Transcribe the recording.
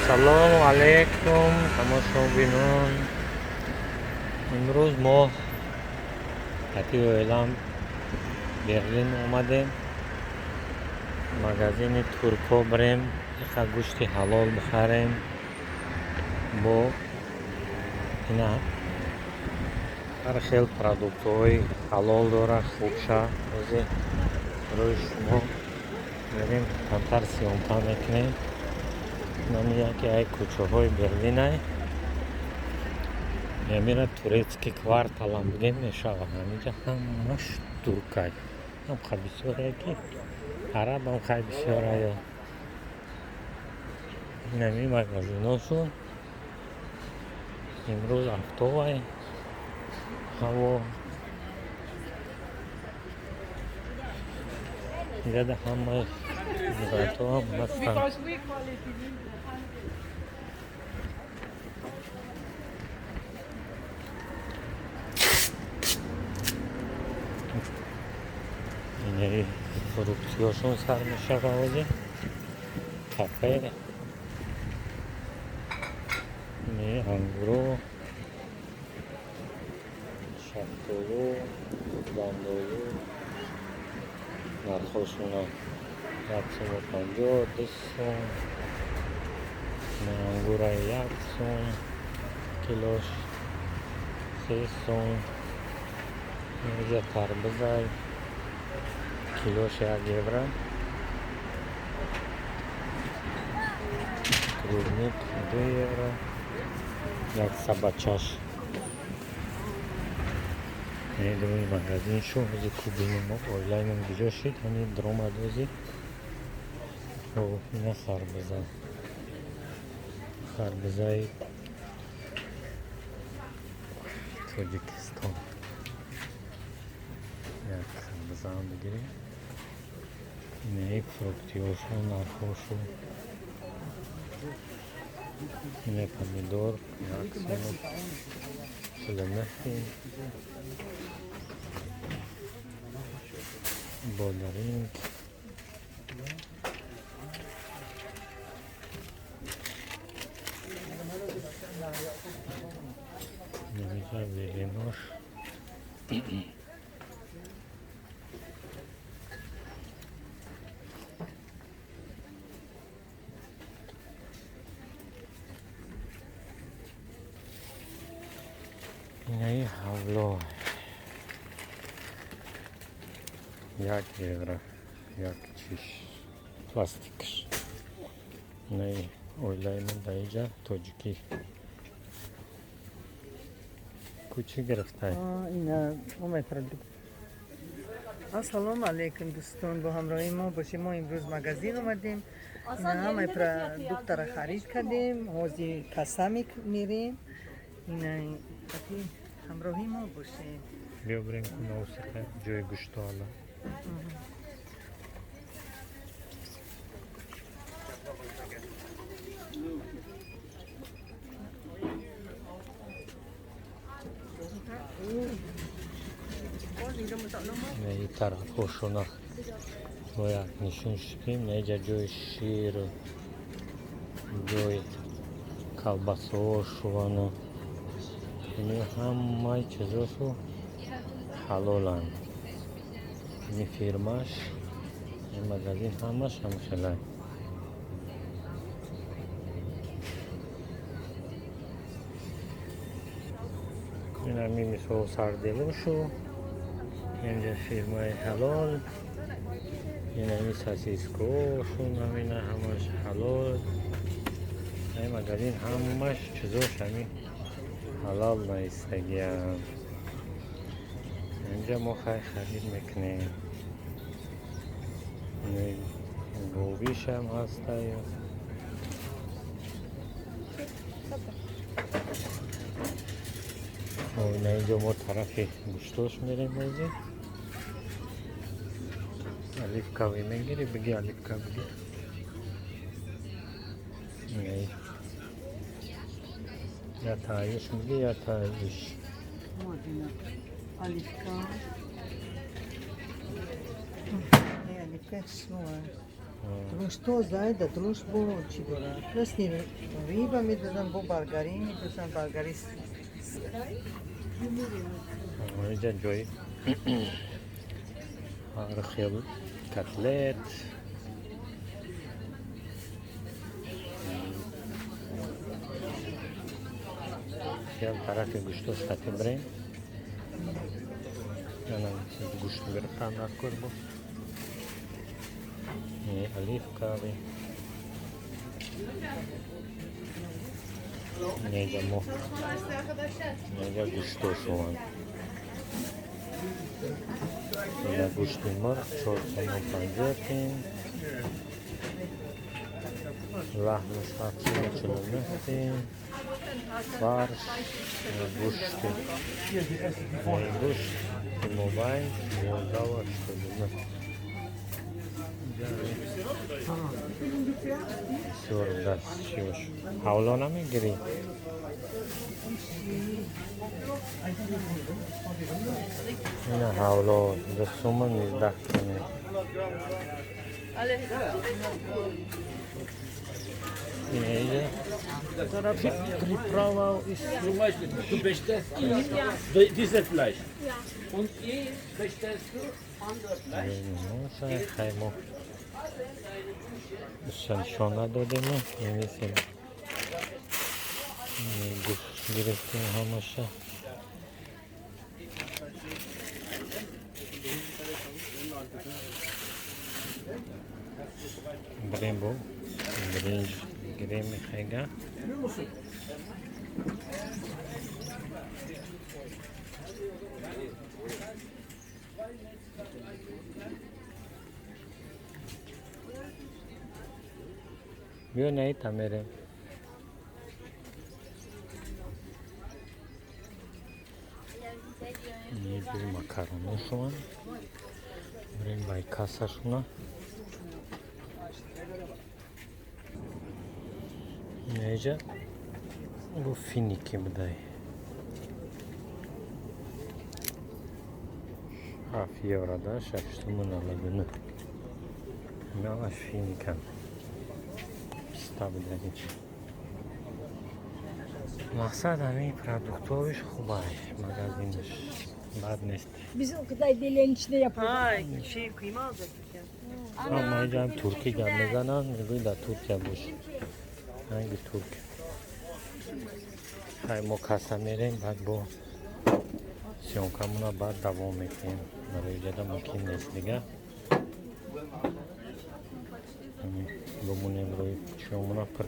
Ассалому алайкум, тамошобинон. Имрӯз мо ҳайати оилам Берлин омадем. Магазини турко бирем, иқа гӯшти ҳалол бихарем. Бо ина ҳар хел продуктҳои ҳалол дора, хубша. Ҳозир барои шумо мерем, камтар съёмка мекунем. Инами яке ай кӯчаҳои Берлинай. Ямира турецкий кварталам бигем мешавад. Ҳаминҷа ҳамаш туркай. Ҳам хай бисёрае ки арабам хай бисёрая. Инами магазиношун. Имрӯз афтовай ҳаво. Инҷада ҳамаи мигрантҳоам ҳастанд. Инаи фруктиёшон сар мешава ҳозир. Кафе. Инаи ангуро, шафтолу, зандолу. Нархҳошона 1 сому 50, 2 сом. Ангура 1 сом, килош 3 сом. Инҷа тарбузай, килош 1 евро. Клубника 2 евро. Як сабачаш. Медуни магазин шу ҳози кубинем оилаимон куҷо шид, ҳамин дромад ҳози. Ина харбуза. Харбузаи Тоҷикистон. Як харбузаам бигирем. Инаи фруктиёшу нархҳошу. Ина помидор 1 сому 49. Бодаринг. Инҷа зеленош. Инаи ҳавло 1 евро, як чиш пластикаш. Инаи оилаи мо дар инҷа тоҷикӣ кӯчӣ гирифтай. Ассалому алайкум, дӯстон, бо ҳамроҳи мо бошед. Мо имрӯз магазин омадем. Ина ҳамаи продуктара харид кардем. Ҳозир касса мерем. Ина ҳамроҳи мо бошед. Биё бирем кунаусиқа ҷои гӯштоала. Инаи тарафҳошона бояд нишон шудем. Наиҷа ҷои ширу ҷои колбасаҳошувану ини ҳамаи чизошу ҳалоланд. Ини фирмаш, ин магазин ҳамаш ҳамхелай. Инами мисол сарделошу, инҷа фирмаи ҳалол, инами сосискаошун ҳамина ҳамаш ҳалол. Ин магазин ҳамаш чизош ҳами ҳалол наистагианд. Инҷа мо хай харид мекунем. Говишам ҳастай. Ина инҷо мо тарафи гӯштош мерем ҳозир. Оливковый мегирӣ? Биги оливка биги. Я таиш миги, я таиш. Оливка. Оливка шумо. Дурунш тоза, да дурунш бо чӣ дорад? Красный рыба медозанд, бо баргари медозанд, баргари. Инҷа ҷои ҳар хел котлет, хел тарафи гӯштош қати бирем. Гӯшт гирифтан дар кор бо оливковый. Неҷа мо неҷа гӯштошуванд. Ина гӯшти мурғ 4,50 тин, лаҳмаш 749 тин, фарш, гӯшти гӯшт мобайн 11,89. Бисёр даст чиош. Ҳавло намегирӣ? Ина ҳавло 2 суму 19 тин. Ина приправа. Zum Beispiel, du bestellst dieses Fleisch. Und hier bestellst du andere Fleisch. Хаймо нишон надодему, инисем гӯшт гирифтем ҳамаша. Бирем, бо биринҷ гирем мехайга. Биё, наита мерем. Ҷои макароношоан. Бирем бай кассашуна. Инҷа бо финики будай. 7 евро да 6,99. Ҳамаш финикан. Писта будай. Мақсад, ҳамин продуктовиш хубай, магазинаш бад нест. Biz o kadar deliğin içinde yapıyoruz. Ha, şey, kıyma alacaktık ya. Ама инҷа туркӣ гап мезананд, мегӯи дар Туркия бош. Ранги турк. Хай, мо касса мерем, баъд бо съёмкамона баъд давом мекунем. Барои ҷада мумкин нест дига. Бимонем, рӯи чиёмона пир.